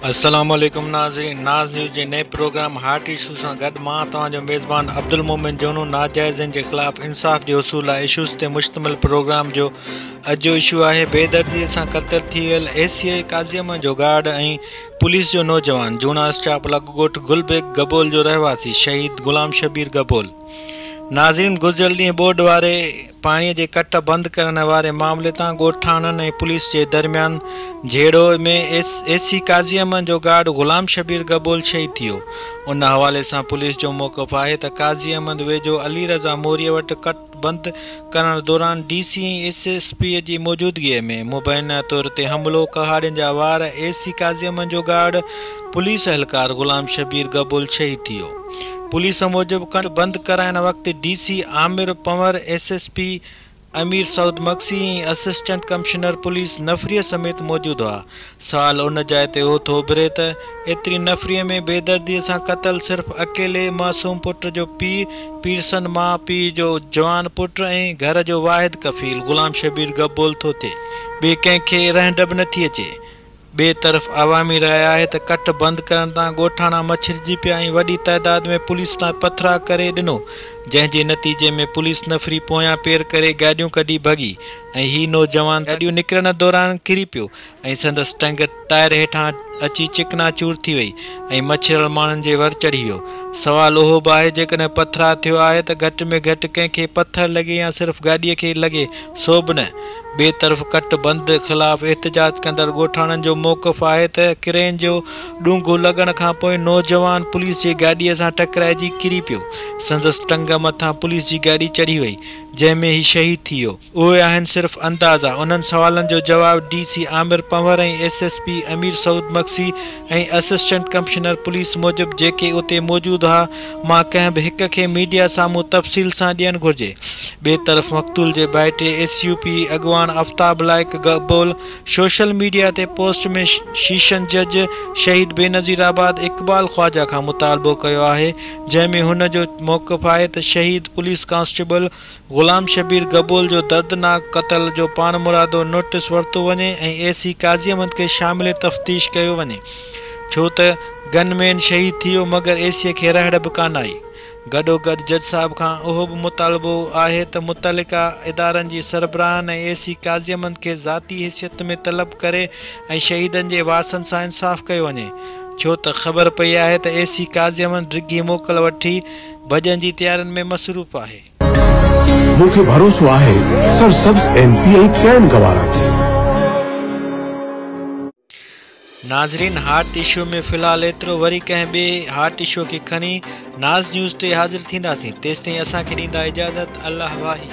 السلام عليڪم ناظرين ناز نيوز جي نئين پروگرام هاٽ اشو سان گڏ مان توهان جو ميزبان عبدالمومن جونو ناجائزين جي خلاف انصاف جي حصول لاء اشوز تي مشتمل پروگرام جو اڄ جو اشو آهي بيدردي سان قتل ٿي ويل اي سي اي قاضي احمد جو گارڊ ۽ پوليس جو نوجوان جونا اسٽاپ لڳ ڳوٺ گل بيگ گبول جو رهواسي شهيد غلام شبير گبول ناظرين گذريل ڏينهن ٻوڏ واري پاڻي جي ڪٽ بند ڪرڻ واري معاملي تان ڳوٺاڻن ۽ پوليس جي درميان جهيڙو ۾ اي سي قاضي احمد جو گارڊ غلام شبير گبول شهيد ٿي ويو ان حوالي سان پوليس جو موقف آهي ته قاضي احمد ويجهو علي رضا موري وٽ ڪٽ بند ڪرڻ دوران D C ۽ S S P جي موجودگي ۾ مبينا طور تي حملو، ڪهاڙين جا وار، اي سي قاضي احمد جو گارڊ، پوليس اهلڪار غلام شبير گبول شهيد ٿي ويو. پوليس موجب ڪٽ بند ڪرائڻ وقت D C Amir Panhwar, S S P Amir Saud Magsi ۽ assistant commissioner police نفريء سميت موجود هئا. سوال ان جاء تي اهو ٿو اڀري ته ايتري نفريء ۾ بيدرديء سان قتل صرف اڪيلي معصوم پٽ جو پيء، پيرسن ماء پيء جو جوان پٽ ۽ گهر جو واحد ڪفيل غلام شبير گبول ٿو ٿئي، ٻئي ڪنهن کي رهنڊ به نٿي اچي. ٻئي طرف عوامي راء آهي ته ڪٽ بند ڪرڻ تان ڳوٺاڻا مڇرجي پيا ۽ وڏي تعداد ۾ پوليس تان پٿراء ڪري ڏنو جنهن جي نتيجي ۾ پوليس نفري پويان پير ڪري گاڏيون ڪڍي ڀڳي ۽ هي نوجوان گاڏيون نڪرڻ دوران ڪري پيو ۽ سندس ٽنگ ٽائر هيٺان اچي چڪنا چور ٿي وئي ۽ مڇريل ماڻهن جي ور چڙهي ويو. سوال اهو به آهي جيڪڏهن پٿراء ٿيو آهي ته گهٽ ۾ گهٽ ڪنهن کي پٿر لڳي يا صرف گاڏيء کي لڳي سو به نه. ٻئي طرف ڪٽ بند خلاف احتجاج ڪندڙ ڳوٺاڻن جو موقف آهي ته ڪرين جو ڏونگهو لڳڻ کانپوء نوجوان پوليس جي گاڏيء سان ٽڪرائجي ڪري پيو، سندس ٽنگ مٿان پوليس جي گاڏي چڙهي وئي، جنهن ۾ هي شهيد ٿي ويو. اهي آهن صرف اندازا، انهن سوالن جو جواب D C Amir Panhwar ۽ S S P Amir Saud Magsi ۽ assistant commissioner police موجب جيڪي اتي موجود ها مان ڪنهن به هڪ کي ميڊيا سامهون تفصيل سان ڏيڻ گهرجي. ٻئي طرف مقتول جي ڀائٽي ايس يو پي اڳواڻ آفتاب لائق گبول سوشل ميڊيا تي پوسٽ ۾ سيشن جج شهيد بينظير آباد اقبال خواجه کان مطالبو ڪيو آهي جنهن ۾ هن جو موقف آهي ته شهيد پوليس ڪانسٽيبل غلام شبير گبول جو دردناڪ قتل جو پاڻمرادو نوٽيس ورتو وڃي ۽ اي سي قاضي احمد کي شامل تفتيش ڪيو وڃي ڇو ته گن مين شهيد ٿي ويو مگر اي سي کي رهڙ به ڪانه آئي. گڏوگڏ جج صاحب کان اهو به مطالبو آهي ته متعلقه ادارن جي سربراهن ۽ اي سي قاضي احمد کي ذاتي حيثيت ۾ طلب ڪري ۽ شهيدن جي وارثن سان انصاف ڪيو وڃي ڇو ته خبر پئي آهي ته اي سي قاضي احمد ڊگهي موڪل وٺي ڀڄڻ جي تيارين ۾ مصروف آهي. مون کي ڀروسو آهي سرسبز ايم پي اي ڪين گوارا ٿي. ناظرين هاٽ اشو ۾ في الحال ايترو وري ڪنهن ٻئي هاٽ اشو کي کڻي ناز نيوز تي حاضر ٿينداسين تيستائين اسان کي ڏيندا اجازت الله واهي.